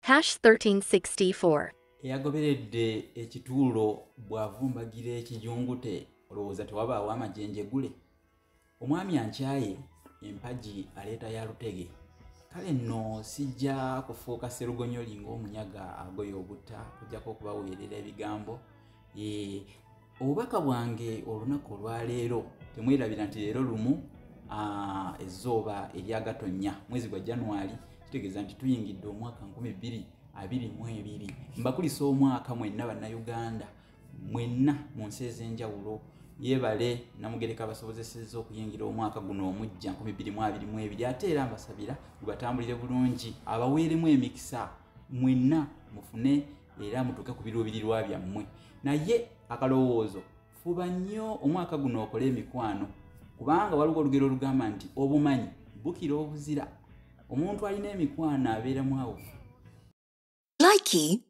Hash 1364. Eyagoberedde ekituulo bw'avumbagira ekijungute, olowooza tewabaawo amajenjegule? Omwami ankyaye empagi aleeta ya lutege. Kale nno sijja kufuuka sserugonyoli ng'omunyaga agoya obutta, okuggyako okubaweerera ebigambo. Obubaka bwange olunaku olwaleero, temwerabira nti leero lumu ezzooba eryagatonnya mwezi gwa January, kitegeeza nti tuyingidde omwaka 2022. Mbakulisa omwaka mwenna Bannayuganda mwenna mu nsi ez'enjawulo. Yeebale Namugereka abasobozesezza okuyingira omwaka guno omuggya 2022, ate era mbasabira gubatambulire bulungi, abaweeremu emikisa mwenna mufune era mutuuke ku biruubirirwa byammwe. Naye akalowoozo, fuba nnyo omwaka guno okole emikwano, kubanga waliwo olugero olugamba nti obumanyi bukira obuzira. Omuntu alina emikwano abeera mwawufu. Likey.